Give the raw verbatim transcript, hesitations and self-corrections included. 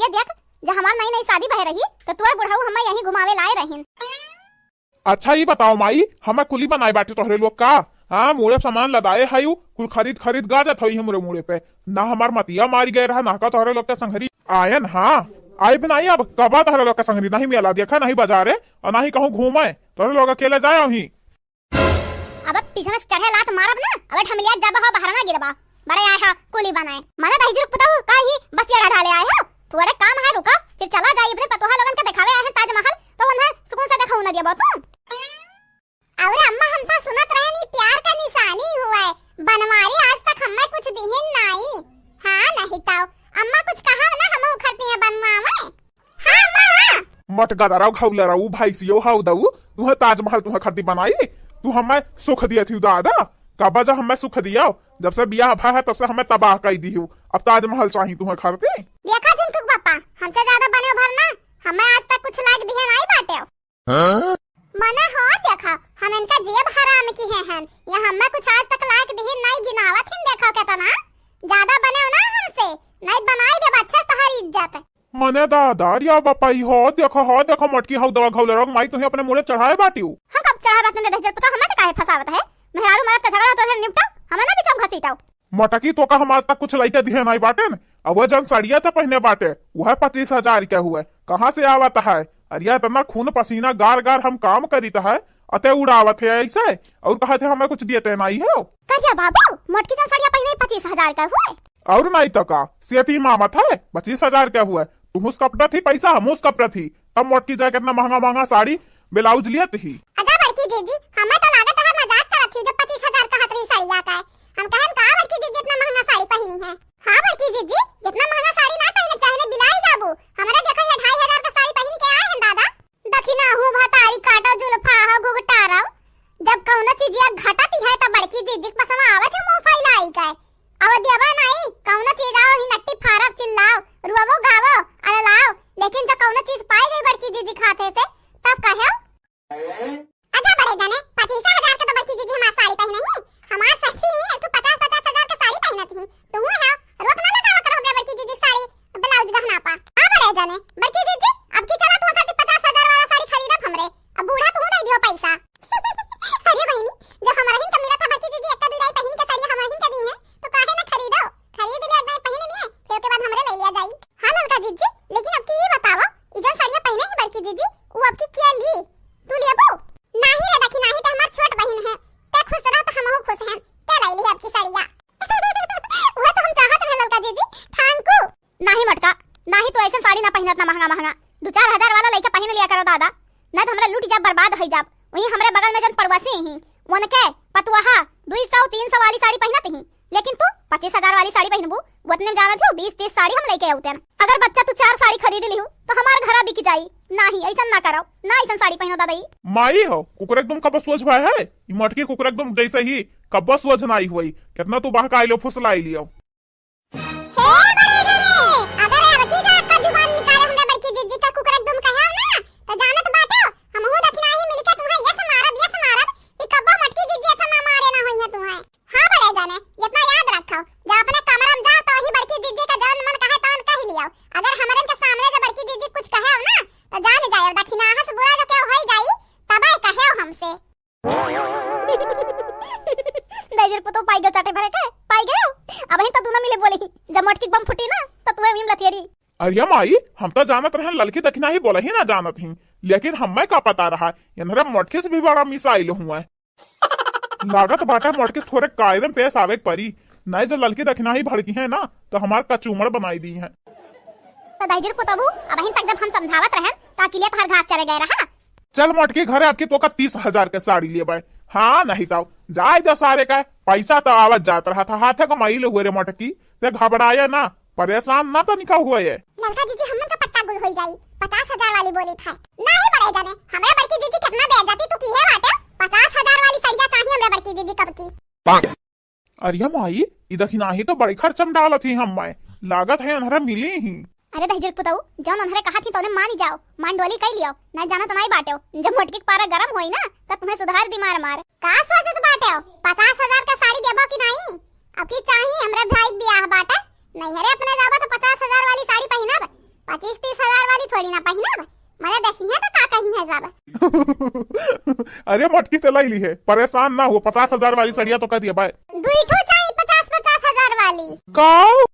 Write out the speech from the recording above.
के देख, जब हमार नई नई शादी भय रही, तो तोर बुढ़ऊ हमें यहीं घुमावे लाए रहिन। अच्छा, ई बताओ माई, हमें कुली बनाए बाटे तोहरे लोग का? हाँ, मुड़े सामान लदाए है, उ कुल खरीद खरीद गाजत होई है मुड़े मुड़े पे। ना हमार मतिया मारी गए रहा, ना का तोहरे लोग के संगरी आयन। हाँ, आए भी नहीं अब, कबा तोहरे लोग के संगरी नहीं मेला देखा, नहीं बाजारे, और नहीं कहूँ घूमे, तोहरे लोग अकेले जाए वहीं। अब पीछे में से चढ़े लात मारब ना, अब ढमलिया जब हो बाहर ना गिरबा। बड़े आए हा कुली बनाए। मने दहिजर पुतहु का ही बस ये ढाले आए हो। थोड़े काम है, रुका, फिर चला जाई अपने पतोहा लोगन के दिखावे आए हैं ताजमहल, तो उन्हें सुकून से दिखाऊ ना दिया बापू। और अम्मा, हम तो सुनत रहे नी प्यार का निशानी हुआ है, बनवारी आज तक हमें कुछ दिहिन नाई। हाँ, नहीं ताऊ, अम्मा कुछ कहा ना, हम उखरती हैं बनवावे। हाँ, अम्मा, हाँ। मटका दराव घौला रहू, भाई सियो हाउ दऊ, तुहे ताजमहल तुहे खरती बनाई, तू हमें सुख दिया थी दादा, कबा जा हमें सुख दिया, जब से बियाह भा है तब से हमें तबाह कर दी हूँ, अब ताजमहल चाही तुहे खरती। देखा झिनकुक बापा, हमसे ज्यादा बने भर ना, हमें आज तक कुछ लाग दिहे नहीं बाटे। हाँ? मने हो देखा, हम इनका जेब हराम की है हन, या हमें कुछ आज तक लायक दिहिन नाई गिनावत हिन, देखो केतना ज्यादा बने हो ना हमसे, नाई बनाई देब अच्छा से तोहार इज्जत। मने दादा, रिया बापा, ई हो देखो, हो देखो, मोटकी हौ दवा घौले रहो, माई तुही अपने मुड़े चढ़ाए बाटियो। हम कब चढ़ाए बाटन रे दहिजर पुता, हमें तो काहे फसावत है? मेहरारू मरद का झगड़ा तो है निपटाओ, हमें ना बीच में घसीटाओ। मोटकी, तोका हम आज तक कुछ लइके दिहे नाई बाटेन। अब वह जन साड़िया त पहिने बाटे, वह पच्चीस हजार के हुए, कहाँ से आवत है? अरे इतना खून पसीना गार गार हम काम करीत है, अते उड़ावत है ऐसे, और कहत है हमें कुछ दियते नाई हो। करिया बाबू, मोटकी जन साड़िया पहिने पच्चीस हजार के हुए। और नाई तो का, सेती मामत है, पच्चीस हजार के हुए, तुहुस कपड़ा थी पैसा, हमूस कपड़ा थी, तब मोटकी जाए कितना महंगा महंगा साड़ी, ब्लाउज लियत ही। अच्छा बड़की जीजी, हमें तो लागत है मजाक करत ही जब पच्चीस हजार कहत रही साड़िया का। हम कहन का बड़की जीजी इतना महंगा साड़ी पहिनी है? हाँ बड़की जीजी, जितना महंगा साड़ी ना पहिने चाहे ने बिलाई जाबू, हमरा देखो ये ढाई हजार का साड़ी पहिन के आए हैं दादा। दखिना हूँ भतारी काटो जुल्फा हो घुघटारो, जब कौनो चीजिया घटत है तो बड़की जीजी के पसंद आवत है मुंह फैलाई के। अब देबा नहीं, कौनो चीज आओ ही नट्टी फारब चिल्लाओ, रुआवो गावो, अललाओ, लेकिन जब कौनो चीज पाई गई बड़की जीजी खाते से, तब कहो। अच्छा बड़े जाने, पच्चीस हजार के तो बड़की जीजी हमार साड़ी पहिने ही, हमार सखी, तू पचास पचास हजार के साड़ी पहिनत ही, तू है, रोक ना लगावा करो हमरा बड़की जीजी साड़ी, ब्लाउज गहना पा। हाँ बड़े जाने, बड़की जीजी, अब की चला तू खातिर पचास हजार वाला साड़ी खरीदब हमरे, अब बूढ़ा तू दे दियो पैसा। अरे बहिनी, जब हमरहिन के मिलत है बड़की जीजी, एक्का दुई दाई पहिन के साड़ी हमरहिन के दी है, तो काहे ना खरीदो? खरीद लिया, एक दाई पहिन लिए, फिर ओके बाद हमरे ले लिया जाई। हाँ ललका जीजी, लेकिन अब की ई बताओ, ई जन साड़िया पहिने ही बड़की जीजी, उ अब की किया ली? तू लियबू? नाही रे दखी, नाही, ते हमार छोट बहिन है, ते खुश रह तो हमहू खुश हैं, ते ले ली अब की साड़िया। वह तो हम चाहत रहे ललका जीजी, thank you। नाही मटका, नाही तू ऐसन साड़ी ना पहिनत ना महंगा महंगा। दो चार हजार वाला लइके पहिन लिया करो दादा, ना तो हमरा लूट जाब, बर्बाद होई जाब। वहीं हमरे बगल में जन पड़वासी ही, उनके पतुआहा दुई सौ तीन सौ वाली साड़ी पहिनत ही, लेकिन तू पच्चीस हजार वाली साड़ी पहिनबू, वो इतने जानत हो, बीस तीस साड़ी हम लइके आउते हैं। अगर बच्चा तू चार साड़ी खरीद लिहू, तो हमार घरा बिक जाई। नाही, ऐसन ना करो, ना ऐसन साड़ी पहिनो दादा ई। माई हो, कुकुर एकदम कब सोच भाई है, ई मटकी कुकुर एकदम जैसे ही कब सोच ना आई हुई, कितना तू बहकाई लियो, फुसलाई लियो। हे बड़े जने, अगर अबकी का अक्का जुबान निकाले हमरे बड़की जीजी का कुकुर एकदम कहे ना, तो जानत बाटो, हमहू दखिनाही मिलके तुम्हें ये से मारब, ये से मारब, कि कब्बो मोटकी जीजी ऐसा ना मारे ना होई है तुम्हें। हाँ बड़े जने, इतना याद रखो, जब अपने कमरा में जाओ तो ही बड़की जीजी का जौन मन कहे तौन कह लियो। अगर हमरन के सामने जब बड़की जीजी कुछ कहे ना, तो जान जाए, दखिनाहा से बुरा जो क्या होई जाई, तबे कहे हमसे। दाइजर पुतो पाई गयो चाटे भरे के, पाई गयो। अब ही तो दोनों मिले बोले ही, जब मोटकी बम फूटी ना, तो तुम्हें भीम लथेरी। अरे माई, हम तो जानत रहन ललकी दखिनाही बोला ही ना जानत ही, लेकिन हमें का पता रहा, इन्हरे मोटकी से भी बड़ा मिसाइल हुआ है। लागत बाटे मोटकी से थोड़े कायदे में पेश आवे के परी, नहीं जो ललकी दखिनाही भड़की है ना, तो हमार कचूमड़ बनाई दी है। तो दाइजर पुतबू, अबहिन तक जब हम समझावत रहन, तो अकेले तोहर घास चरे गए रहा। चल मोटकी घरे, अबकी तोका तीस हजार के साड़ी लेबे। हाँ, नहीं तो जाए दे सारे का, पैसा तो आवत जात रहा था, हाथे कमाई ले हुए रे मोटकी, ते घबराए ना, परेशान ना तनिका हुए। ललका जीजी, हमन का पट्टा गुल होई जाई, पचास हजार वाली बोली था। नहीं बड़े जाने, हमरा बड़की जीजी कितना बेइज्जती तू की है बाटे, पचास हजार वाली सड़िया चाहिए हमरा बड़की जीजी कब की। अरे माई, ई दखिनाही तो बड़ी खर्चम डालत ही हम्मे। लागत है अनहरा मिली ही। अरे दहिजर पुतऊ, जौन अनहरे कहा थी तौने मानी जाओ, मांडोली कई लियो, ना जाना तो नाई बाटेओ। जब मोटकी के पारा गरम होई ना, तब तुम्हें सुधार दी मार मार। का सोचत बाटेओ? पचास हजार का साड़ी देबो कि नाई? अब की चाही हमरे भाई के बियाह बाटे, नैहरे अपने जाबो तो पचास हजार वाली साड़ी पहिनब, साहब। अरे मोटकी, ते लाई ली है, परेशान ना हो, पचास हजार वाली सड़िया तो कह दिया बाय। दुई ठो चाहिए पचास पचास हजार वाली। काऊ?